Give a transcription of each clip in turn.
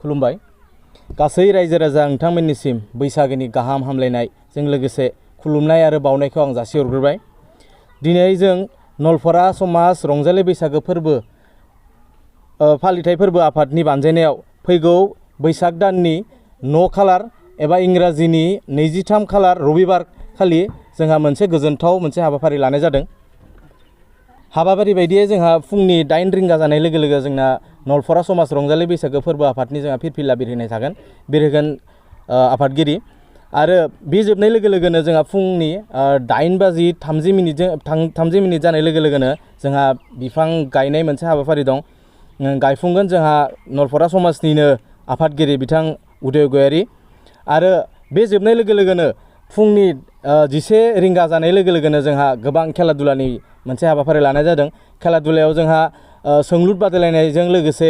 खुलुमबाय गासै रायजो राजा नोंथांमोननिसिम बैसागोनि गाहाम हामलायनायजों लोगोसे खुलुमनाय आरो बावनायखौ आं जासिहरग्रोबाय। दिनै जों नलफरा समाज रंजालि बैसागो फोरबो फालिथाय फोरबो आफादनि बानजायनायाव फैगौ बैसाग दाननि 9 खालार एबा इंराजिनि 23 खालार रबिबार खालि जोंहा मोनसे गोजोनथाव मोनसे हाबाफारि लानाय जादों। हाबाफारि बायदियै जोंहा फुंनि 8 रिंगा जानाय लोगो लोगो जोंना नलफरा समाज रंजालि बैसागो फोरबो आफादनि जोंहा फिरफिला बिरहोनाय थागोन, बिरहोगोन आफादगिरि। आरो बे जोबनाय लोगो लोगोनो जोंहा फुंनि 8:30 मिनिट जानाय लोगो लोगोनो जोंहा बिफां गायनाय मोनसे हाबाफारि दं। गायफुंगोन जोंहा नलफरा समाजनिनो आफादगिरि बिथां उदय गयारी। आरो बे जोबनाय लोगो लोगोनो फुंनि 11 रिंगा जानाय लोगो लोगोनो जोंहा गोबां खेला दुलानि मोनसे हाबाफारि लानाय जादों। खेला दुलायाव जोंहा सोंलुर बादायलायनायजों लोगोसे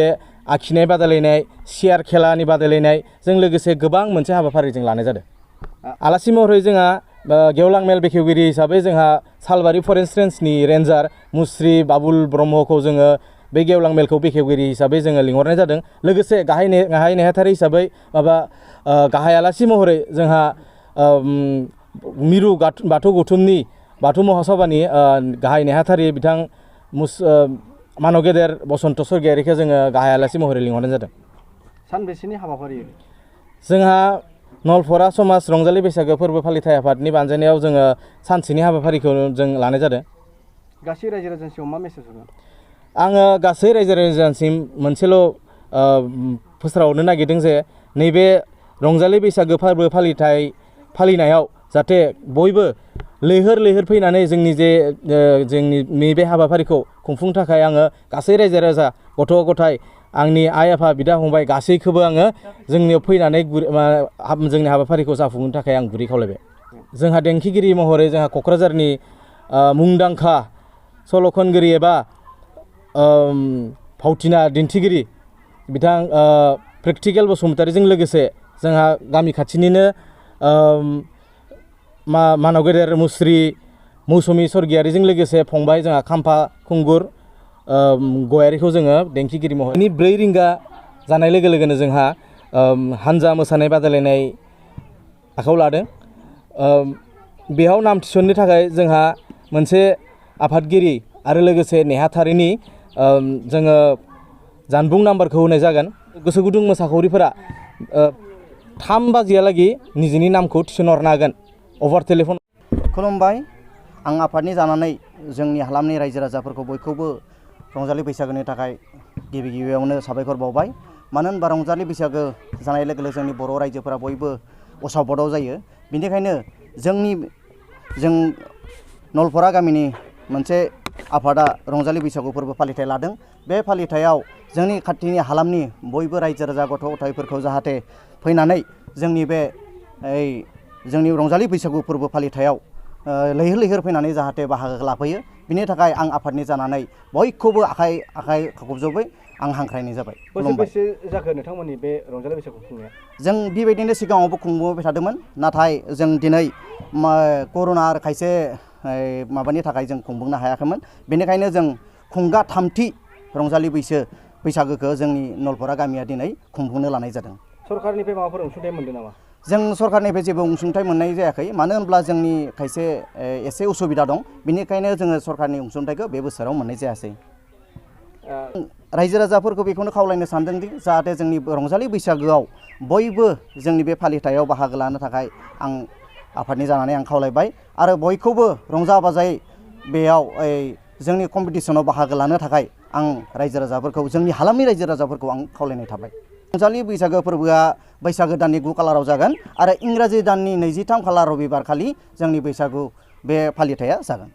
आखिनाय बादायलायनाय, सियार खेलानि बादायलायनायजों लोगोसे गोबां मोनसे हाबाफारि जों लानाय जादों। आलासि महरै जोंहा गेवलां मेल बेखेवगिरि हिसाबै जोंहा सालबारि फरेस्ट रेन्जनि रेन्जार मुस्रि बाबुल ब्रह्मखौ जोङो बे गेवलां मेलखौ बेखेवगिरि हिसाबै जोङो लिंहरनाय जादों। लोगोसे गाहाय नेहाथारि हिसाबै गाहाय आलासि महरै जोंहा मिरु बाथौ गौथुमनि बाथौ महासभानि गाहाय नेहाथारि बिथां मानव गेदेर बसन्त स्वर्गियारिखौ जोङो गाहाय आलासि महरै लिंहरनाय जादों। सानबेसेनि हाबाफारि? जोंहा नलफरा समाज रंजालि बैसागो फोरबो फालिथाय आफादनि बानजायनायाव जोङो सानसेनि हाबाफारिखौ जों लानाय जादों। गासै रायजो राजानिसिम मा मेसेज होगोन? आङो गासै रायजो राजानिसिम मोनसेल' फोस्रावनो नागिरदों जे नैबे रंजालि बैसागो फोरबो फालिनायाव जाहाथे बयबो लैहोर लैहोर फैनानै जोंनि नैबे हाबाफारिखौ खुंफुंनो थाखाय आङो गासै रायजो राजा गथ' गथाय आंनि आइ आफा बिदा फंबाय गासैखौबो आङो जोंनियाव फैनानै जोंनि हाबाफारिखौ जाफुंहोनो थाखाय आं गुरै खावलायबाय। जोंहा देंखोगिरि महरै जोंहा क'क्राझारनि मुंदांखा सल' खनगिरि एबा फावथिना दिन्थिगिरि बिथां प्रेक्टिकेल बसुमतारीजों लोगोसे जोंहा गामि खाथिनिनो मानव गेदेर मुस्रि मौसुमि स्वर्गियारिजों लोगोसे फंबाय जोंहा खाम्फा खुंगुर गयारिखौ जोङो देंखोगिरि महरै 4 रिंगा जानाय लोगो लोगोनो जोंहा हानजा मोसानाय बादायलायनाय आखायाव लादों। बेयाव नाम थिसननो थाखाय जोंहा मोनसे आफादगिरि आरो लोगोसे नेहाथारिनि जोङो जानबुं नाम्बारखौ होनाय जागोन। गोसो गुदुं मोसाखावरिफोरा 3 बाजियालागै निजेनि नामखौ थिसनहरनो हागोन अभार टेलिफन। खुलुमबाय, आं आफादनि जानानै जोंनि हालामनि रायजो राजाफोरखौ बयखौबो रंजालि बैसागोनि थाखाय गिबियावनो साबायखर बावबाय। मानो होनबा रंजालि बैसागो जानाय लोगो लोगो जोंनि बर' रायजोफोरा बयबो उसाव-बादाव जायो। बेनिखायनो जों नलफरा गामिनि मोनसे आफादा रंजालि बैसागु फोरबो फालिथाय लादों। बे फालिथायाव जोंनि खाथिनि हालामनि बयबो रायजो राजा गथ' गथायफोरखौ जाहाथे फैनानै जोंनि रंजालि बैसागु फोरबो फालिथायाव लैहोर लैहोर फैनानै जाहाथे बाहागो लाफैयो, बिनि थाखाय आं आफादनि जानानै बयखौबो आखाइ खबजबै आं हांख्रायनाय जाबाय। बेसे जाखो नोंथांमोननि बे रंजालि बैसागु खुंनाया? जों बेबायदिनो सिगाङावबो खुंबोबाय थादोंमोन, नाथाय जों दिनै कर'ना आरो खायसे माबानि थाखाय जों खुंफुंनो हायाखैमोन। बेनिखायनो जों खुंगा 3थि रंजालि बैसागोखौ जोंनि नलफरा गामिया दिनै खुंफुंनो लानाय जादों। सरकारनिफ्राय माबाफोर अनसुंथाइ मोनदों नामा? जों सरकारनिफ्राय जेबो अनसुंथाइ मोननाय जायाखै, मानो होनब्ला जोंनि खायसे एसे उसुबिदा दं। बेनिखायनो जोङो सरकारनि अनसुंथाइखौ बे बोसोराव मोननाय जायासै। रायजो राजाफोरखौ बेखौनो खावलायनो सानदोंदि जाहाथे जोंनि रंजालि बैसागोआव बयबो जोंनि बे फालिथायाव बाहागो लानो थाखाय आं आफादनि जानानै आं खावलायबाय। आरो बयखौबो रंजा बाजायै बेयाव जोंनि कम्पिटिसनाव बाहागो लानो थाखाय आं रायजो राजाफोरखौ, जोंनि हालामनि रायजो राजाफोरखौ आं खावलायनाय थाबाय। रंजालि बैसागो फोरबोआ बैसागो दाननि 9 खालाराव जागोन आरो इंराजि दाननि 23 खालार रबिबार खालि जोंनि बैसागु बे फालिथाया जागोन।